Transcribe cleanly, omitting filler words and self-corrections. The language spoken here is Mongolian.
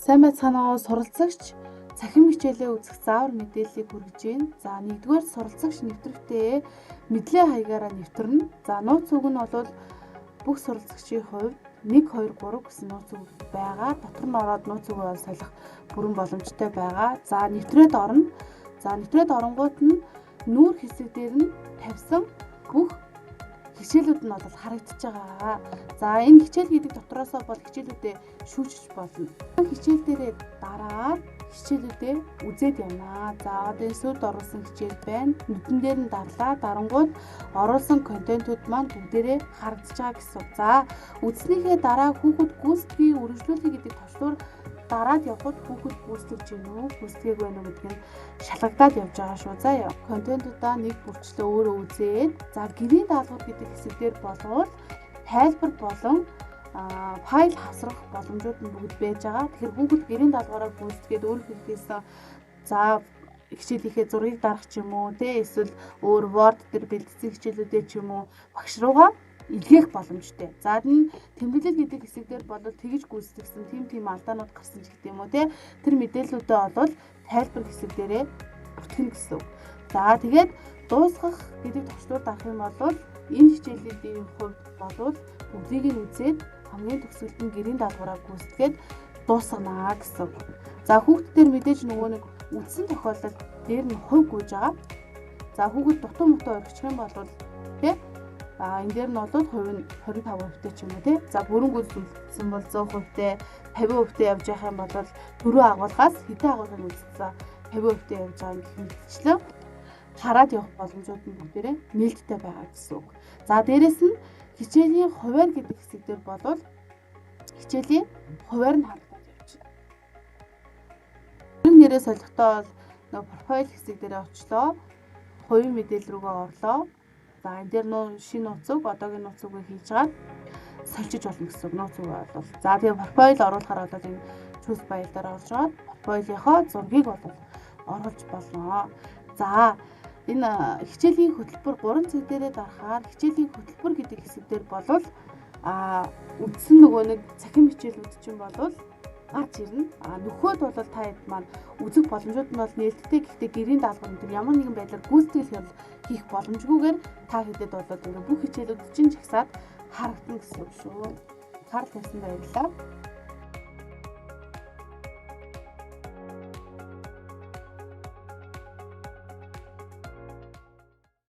Сайн байцгаана уу, суралцагч цахим хичээлээ үзэх заавар мэдээллийг хүргэж байна. За, нэгдүгээр суралцагч нэвтрэхдээ мэдлээ хаягаараа нэвтэрнэ. За, нууц үг нь бол бүх суралцагчийн хувьд 1 2 3 гэсэн нууц үг байгаа. Дотор нь ороод нууц үгээ солих бүрэн боломжтой байгаа. За, нэвтрээд орно. За, нэвтрээд оронгууд нь нүүр хэсэг дээр нь тавьсан бүх хичээлүүд нь бол харагдаж байгаа. За, энэ хичээл гэдэг дотроосоо бол хичээлүүдээ шүүжиж болно. Хичээл дээрээ дараад хичээлүүдээ үзээд явнаа. За, одоо энэ сүйд оруулсан хичээл байна. Нүдэн дээр нь дарлаа. Дарангууд оруулсан контентууд маань бүгдээрээ харагдаж байгаа гэсэн. За, үзснийхээ дараа хүүхэд гүйцэтгэе, үргэлжлүүлэе гэдэг товчлуур дараад явхад хүүхэд гүйцэтгэж гин үү, гүйцэтгээгүй байна уу гэдг нь шалгагдаад явж байгаа шүү. За яа. Контентуудаа нэг бүрчлээ өөрөө үзээд, за, гэрийн даалгавар гэдэг хэсэг дээр болвол тайлбар болон файл хавсрах боломжууд нь бүгд байж байгаа. Тэгэхээр хүүхэд гэрийн даалгавраа гүйцэтгээд өөрийнхөө хийсэн, за, хичээлийнхээ зургийг дарах ч юм уу, тэ, эсвэл өөр Word дээр бэлдсэн хичээлүүдээ ч юм уу багш руугаа илгээх боломжтой. За, энэ тэмдэглэл гэдэг хэсэг дээр бол тэгж гүйцэтгэсэн тийм алдаанууд гарсан ч гэдэг юм уу, те, тэр мэдээллүүдээ бол тайлбар хэсэг дээрээ бүртгэнэ гэсэн үг. За, тэгээд дуусгах гэдэг товчлуур дарах юм бол энэ хичээлүүдийн хувьд бол бүгдийг нь үзээд хамгийн төгсгөлд нь гэрийн даалгавраа гүйцэтгээд дуусгана гэсэн үг. За, хүүхдээр мэдээж нөгөө нэг үдсэн тохиолдолд дээр нь хувь гүйж байгаа. За, хүүхэд дутуу мутуу орхичих юм бол, тий, а энэ дээр нь бол хувь нь 25% ч юм уу, тий. За, бүрэн гүйцэтгүүлсэн бол 100%, 50% явж явах юм бол дөрөв агуулгаас хэдэн агуулгыг үзсэн 50% явж байгаа юм гэх мэтчлэн хараад явах боломжууд нь бүгдээрээ нээлттэй байгаа гэсэн үг. За, дээрэс нь хичээлийн хуваар гэдэг хэсэг дээр болвол хичээлийн хуваар нь харагдаад явж байна. Энэ нэрээ солихдоо бол нөгөө профайл хэсэг дээр очлоо. Хувийн мэдээлэл рүүгээ орлоо. За, энэ дээр нөө шинэ нууц үг, одоогийн нууц үгийг хийж байгаа сольчиж болно гэсэн үг нууц үг бол. За, тэгээ профайл оруулахаар бол энэ choose file дээр орж аваад профайлынхоо зургийг бол оруулж болно. За, энэ хичээлийн хөтөлбөр 3 цэг дээрээ дарахаар хичээлийн хөтөлбөр гэдэг хэсэг дээр болвол үндсэн нөгөө нэг цахим хичээлүүд чинь болвол гарч ирнэ. А нөхөд бол та хэд маань үзэх боломжууд нь бол нээлттэй. Гэхдээ гэрийн даалгавар энэ төр ямар нэгэн байдлаар гүйцэтгэл хийх боломжгүйгээр та хэдэд бол ингээ бүх хичээлүүд чинь жагсаад харагдана гэсэн үг шүү. Анхаарал тавьсан баярлалаа.